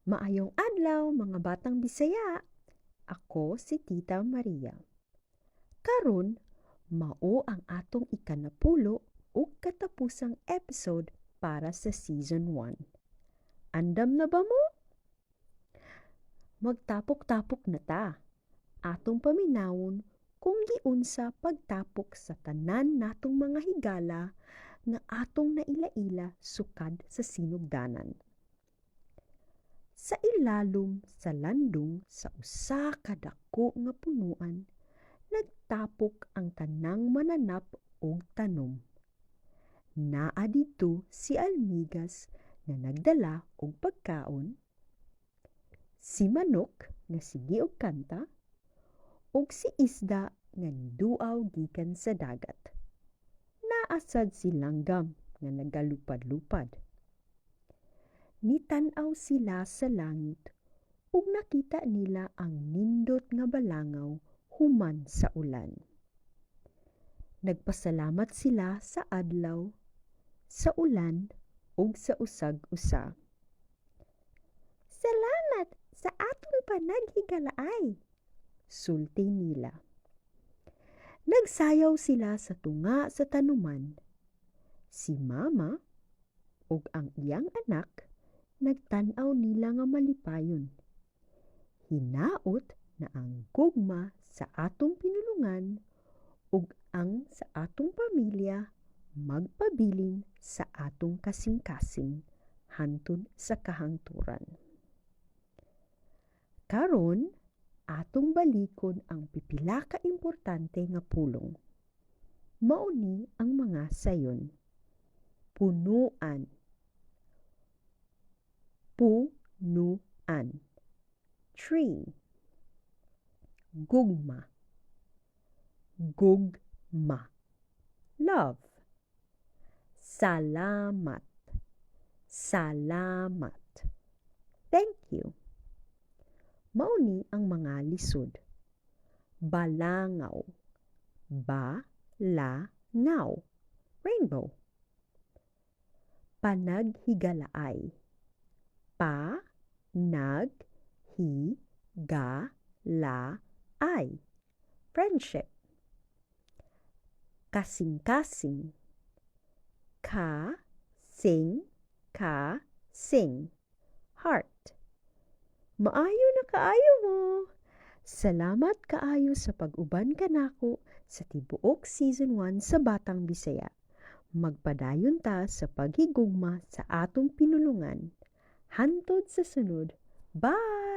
Maayong adlaw, mga batang Bisaya. Ako si Tita Maria. Karon, mao ang atong ikanapulo ug katapusang episode para sa Season 1. Andam na ba mo? Magtapok-tapok na ta. Atong paminawon kung giunsa pagtapok sa tanan natong mga higala nga atong naila-ila sukad sa sinugdanan. Sa ilalom sa landong sa usa ka dako nga punuan, nagtapok ang tanang mananap og tanom. Naa didto si Almigas nga nagdala og pagkaon, si Manok nga sige og kanta, ug si Isda nga niduaw gikan sa dagat. Naa sad si Langgam nga nagalupad-lupad. Nitan-aw sila sa langit ug nakita nila ang nindot nga balangaw human sa ulan. Nagpasalamat sila sa adlaw, sa ulan ug sa usag usa. "Salamat sa atong panaghigalaay," sulti nila. Nagsayaw sila sa tunga sa tanuman. Si Mama ug ang iyang anak nagtan-aw nila nga malipayon. Hinaot na ang gugma sa atong pinulungan ug ang sa atong pamilya magpabilin sa atong kasing-kasing hantod sa kahangturan. Karon, atong balikon ang pipila ka importante nga pulong. Mao ni ang mga sayon. Punuan. Punuan. Tree. Gugma. Gugma. Love. Salamat. Salamat. Thank you. Mao ni ang mga lisod. Balangaw. Ba la ngaw. Rainbow. Panaghigalaay. Pa nag hi ga la ay. Friendship. Kasing-kasing. Ka sing ka sing. Heart. Maayo na kaayo mo. Salamat kaayo sa pag-uban kanako sa tibuok Season 1 sa Batang Bisaya. Magpadayon ta sa paghigugma sa atong pinulungan. Hantod sa sunod. Bye!